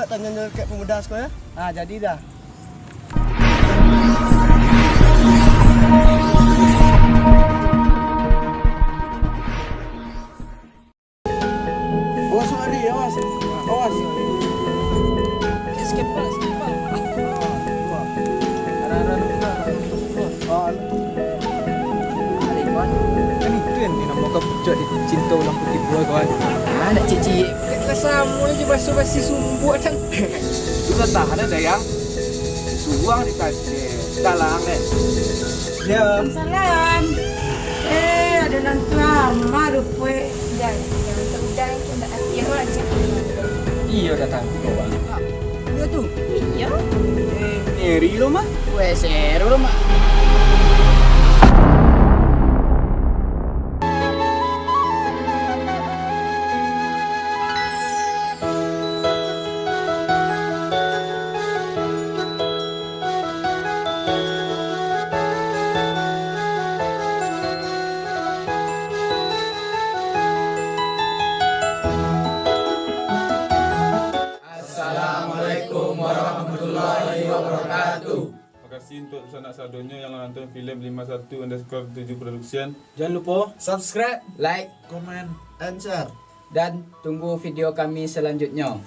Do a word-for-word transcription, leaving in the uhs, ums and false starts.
Tanyo-nyo kek pemuda siko, yo. Ah, jadi dah. Awas, Ari, awas. Awas. Skip, Pak, skip, Pak. Ah, dua. Arah-arah, arah-arah. Ah, Kan itu yang dinamokan puncak di cinta urang putiah buah, kawan. Ah, nak ciek-ciek. Lah samo aja basa-basi sumbuak, Cang. Sudah tahan, Dayang. Suang di tadi. Dalang, eh. Ya. Salam. Eh, ado nan lamo rupo. Jan, jan, udah, udah, itu ndak ati awak aja. Iyo, datang ke bawah. Iyo tu. Iyo. Eh, ngeri lo, Mak. Weh, seru lo, Mak. Assalamualaikum warahmatullahi wabarakatuh. Makasih untuk sanak sadonyo yang lah nonton film lima satu underscore tujuh production. Jangan lupa subscribe, like, comment, and share. Dan tunggu video kami selanjutnya.